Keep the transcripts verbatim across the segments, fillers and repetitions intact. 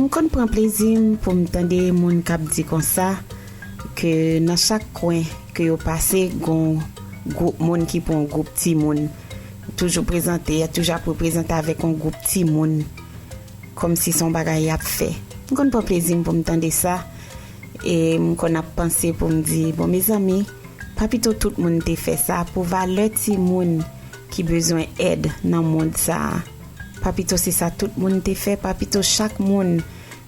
M konn pran plezi m pou m tande moun k ap di konsa ke nan chak kwen ke yo pase, gon gwoup moun ki pran gwoup timoun toujou prezante, y a toujou ap reprezante avèk yon gwoup timoun, kòmsi se yon bagay y ap fè. M konn pran plezi m pou m tande sa, e m konn ap panse pou m di, bon, mezanmi, pa pito tout moun te fè sa pou valè timoun ki bezwen èd nan mond sa a. Pa pito se sa tout moun te fè, pa pito chak moun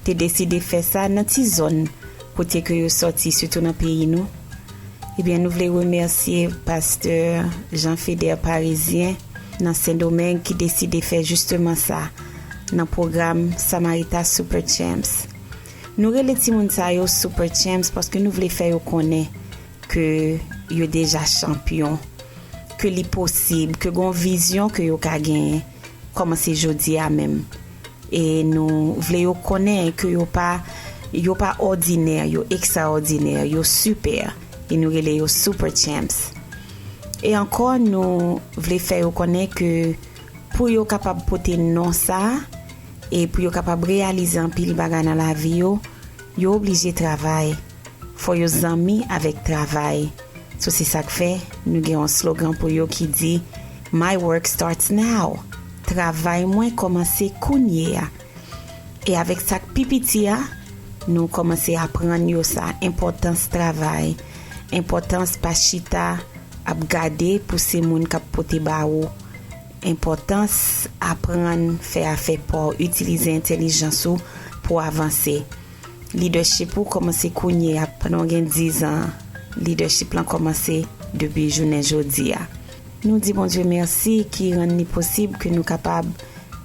te deside fè sa nan ti zòn kote ke yo sòti, sitou nan peyi nou. Ebyen, nou vle remèsye pastè Jean Feder Parisien nan Sendomeng ki deside fè jisteman sa nan pwogram Samaritas Super Champs. Nou rele timoun sa yo Super Champs paske nou vle fè yo konnen ke yo deja chanpyon, ke li posib, ke gon vizyon ke yo ka genyen, kòmanse jodi a menm. E nou vle yo konnen ke yo pa, yo pa òdinè, yo ekstraòdinè, yo sipè. E nou rele yo Super Champs. E ankò, nou vle fè yo konnen ke pou yo kapab pote non sa a, e pou yo kapab reyalize anpil bagay nan lavi yo, yo oblije travay. Fò yo zanmi avèk travay. So, se sa k fè nou gen yon slogan pou yo ki di, My work starts now. Travay mwen kòmanse kounye a. E avèk sa k pi piti a, nou kòmanse aprann yo sa, enpòtans travay, enpòtans pa chita ap gade pou se moun k ap pote ba ou, enpòtans aprann fè afè pa w, itilize entèlijans ou pou w avanse. Lidèchip ou kòmanse kounye a, pandan w gen diz an, lidèchip lan kòmanse depi jounen jodi a. Nou di Bondye mèsi ki rann li posib ke nou kapab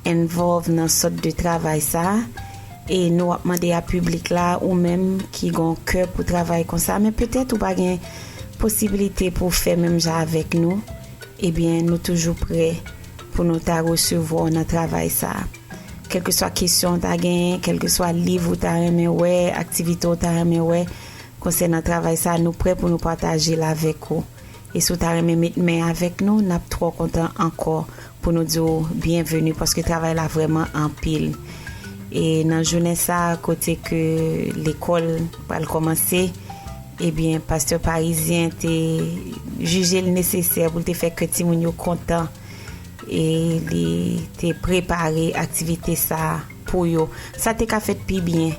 envolve nan sòt de travay sa a. E nou ap mande a piblik la, ou menm ki gon kè pou travay konsa, men petèt ou pa gen posibilite pou w fè menm jan avèk nou, ebyen, nou toujou prè pou nou ta resevwa w nan travay sa a. Kèlkeswa kesyon w ta genyen, kèlkeswa liv ou ta renmen wè, aktivite w ta renmen wè konsènan travay sa a, nou prè pou nou pataje l avèk ou. E si w ta renmen met men avèk nou, n ap twò kontan ankò pou nou di w byenveni, paske travay la vrèman anpil. E nan jounen sa a, kote ke lekòl pral kòmanse, ebyen, pastè Parisien te jije l nesesè pou l te fè kè timoun yo kontan, e li te prepare aktivite sa a pou yo. Sa te ka fèt pi byen,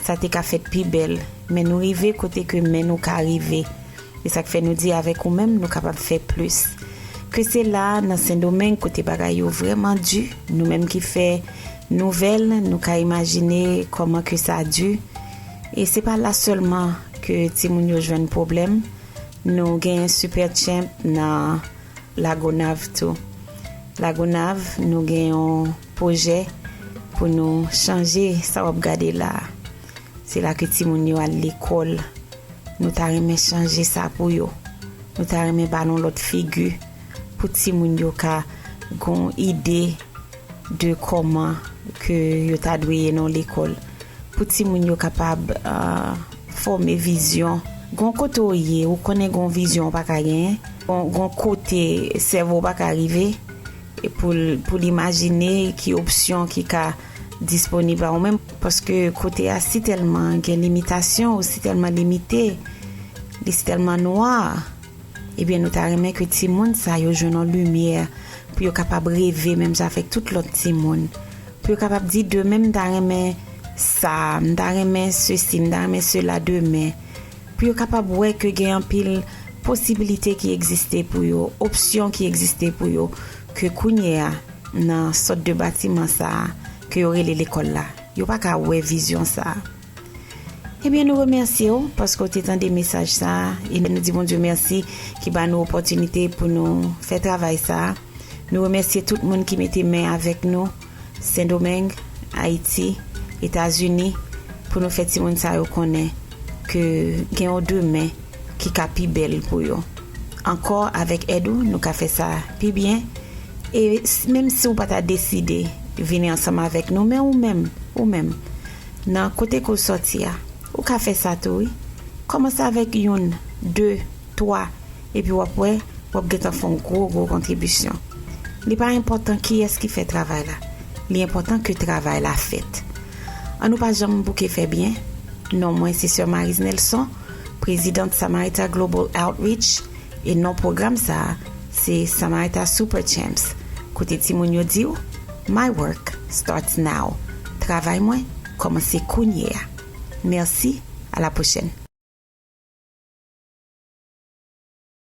sa te ka fèt pi bèl, men nou rive kote ke men nou ka rive. E sa k fè nou di avèk ou menm, nou kapab fè plis. Ke se la, nan Sendomeng, kote bagay yo vrèman di, nou menm ki fè nouvèl, nou ka imajine kòman ke sa di. E se pa la sèlman ke timoun yo jwenn pwoblèm. Nou gen Super Champ nan Lagonav tou. Lagonav, nou gen yon pwojè pou nou chanje sa w ap gade la a. Se la ke timoun yo al lekòl. Nou ta renmen chanje sa pou yo. Nou ta renmen ba nou lòt figi pou timoun yo ka gon ide de kòman ke yo ta dwe ye nan lekòl. Pou timoun yo kapab, ah, fòme vizyon. Gon kote w ye, ou konnen gon vizyon w pa ka genyen. Gon, gon kote sèvo w pa ka rive. E pou l, pou l imajine ki opsyon ki ka disponib a ou menm. Paske kote a si tèlman gen limitasyon, ou si tèlman limite, li si tèlman nwa. Ebyen, nou ta renmen ke timoun sa yo jwenn yon limyè pou yo kapab reve menm jan avèk tout lòt timoun. Pou yo kapab di, demen, m ta renmen sa, m ta renmen sesi, m ta renmen sela demen. Pou yo kapab wè ke gen anpil posibilite ki egziste pou yo, opsyon ki egziste pou yo, ke kounye a, nan sòt de batiman sa a, ke yo rele lekòl la, yo pa ka wè vizyon sa a. Ebyen, nou remèsye w paske w te tande mesaj sa a, e nou di Bondye mèsi ki ba nou opòtinite pou nou fè travay sa a. Nou remèsye tout moun ki mete men avèk nou, Sendomeng, Ayiti, Etazini, pou nou fè timoun sa yo konnen ke gen yon demen ki ka pi bèl pou yo. Ankò, avèk èd ou, nou ka fè sa pi byen. E s-, menm si w pa ta deside vini ansanm avèk nou, men ou menm, ou menm, nan kote ke w sòti a, ou ka fè sa tou, wi. Kòmanse avèk youn, de, twa, epi w ap wè, w ap gentan fè yon gwo, gwo kontribisyon. Li pa enpòtan kiyès ki fè travay la. Li enpòtan ke travay la fèt. An nou pa janm bouke fè byen. Non mwen se Sè Marise Nelson, prezidant Samaritan Global Outreach, e non pwogram sa a se Samaritan Super Champs, kote timoun yo di w, My work starts now. Travay mwen kòmanse kounye a. Mèsi, a la pwochèn.